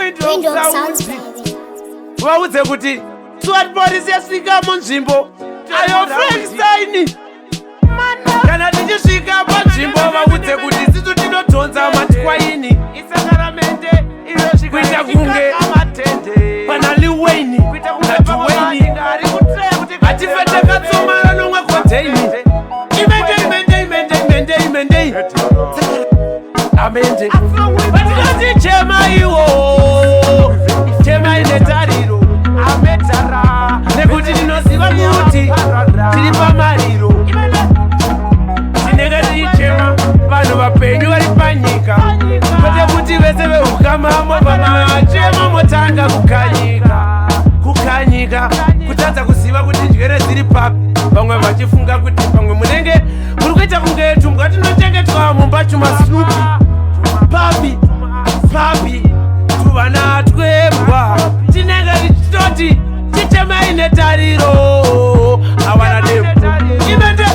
Windhoek Sounds Sound. baby. Vaudze kuti SWAT police yasvika munzvimbo. Ayo Frankenstein. Kana tichisvika panzvimbo, vaudze kuti isisu tinodhonza matwaini. Kuita kunge pana Lil Wayne naDwayne. Hatife takatsomara nomwe koteini. Imende, imende, imende, imende, imende. Amende. Vatinoti chema iwo. Chema ine tariro. Nekuti tinoziva kuti tiri pamariro. Tinenge tichichema vanhu vapenyu vari panyika. Kwete kuti vese veukama mobva machema motanga kukanyika. Kukanyika. Kutadza kuziva kuti njere dziri papi. Vamwe vachifunga kuti pamwe munenge muri kuita kunge tumbwa tunochengetwa mumba tumaSnoopy. Papi, papi, tuvana twembwa. Tinenge tichitoti chichemai netariro. Awana demo. Imende,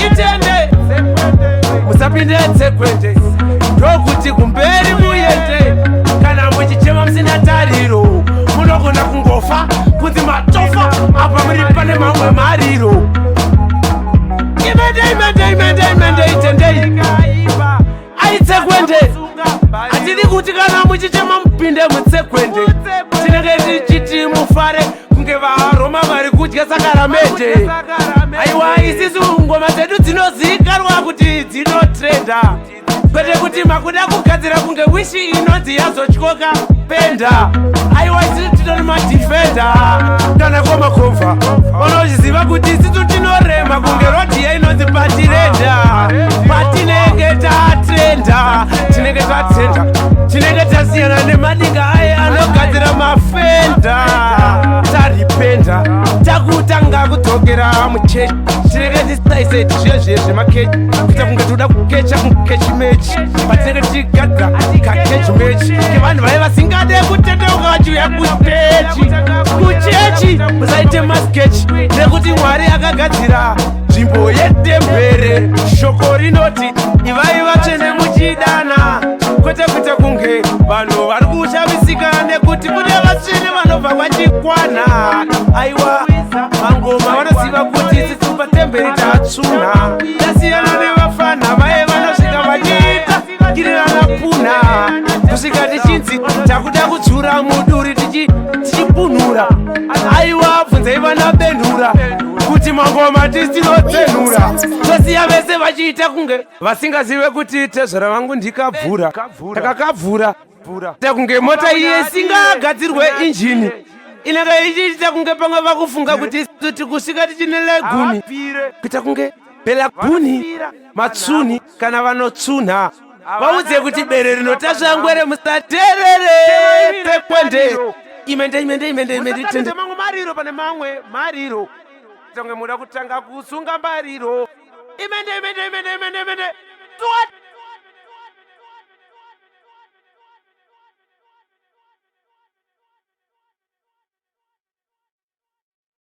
itende. Musapinde tsekwende. Ndokuti kumberi muende. Kana muchichema musina tariro, munogona kungofa kunzi matofa apa muri pane mamwe mariro. Imende, imende, imende, imende, itendei. Aitsekwende. Hatidi kuti kana muchichema mupinde mutsekwende. Tinenge tichiti mufare kunge vaRoma vari kudya sakaramende. Aiwa, isisu ngoma dzedu dzinozivikanwa kuti dzinotrenda, kwete kuti makuda kugadzira kunge wish inonzi yazotyoka penda. Aiwa, isisu tinori madefender kana komakomva unoziva kuti isisu tinorema kunge rodhiya inonzi patirenda. Patinenge tatrenda, tinenge tatrenda, tinenge tasiyana nemadinga aye anogadzira mafenda. Taripenda, takutanga kudzokera muchechi. Tinenge tisaise zviye zviye zvemakechi kuita kunge toda kukecha kukechi mechi. Patinenge tichigadzira kakechi mechi kevanhu vaive vasingade kutendeuka vachiuya kuchechi. Kuchechi musaite maskechi, nekuti Mwari akagadzira nzvimbo yetembere. Shoko rinoti ivai vatsvene muchidana, kwete kuita kunge vanhu vari kushamisika nekuti kune vatsvene vanobva kwachikwana. Aiwa, mangoma vanoziva kuti isisu patemberi tatsvuna. Tasiyana nevafana vaye vanosvika vachiita kirirana puna, kusvika tichinzi takuda kudzura muduri tichipunhura. Aiwa, bvunzai vana Benhura kuti mangoma tisinotsenhura. Tosiya vese vachiita kunge vasingazive kuti tezvara vangu ndikabvura takakabvura ta kunge mota iye isingagadzirwe injini inenge ichiita kunge pamwe vakufunga kuti isu tikusvika tichine leguni, kuita kunge belaguni matsuni. Kana vanotsuna, vaudze kuti bere rinotasva ngwere. Musaterere tekwende. Imende, imende, imende, imende, tende. Mamwe mariro pane mamwe mariro, tonge muda kutanga kusunga mbariro. Imende, imende, imende, imende, imende. What?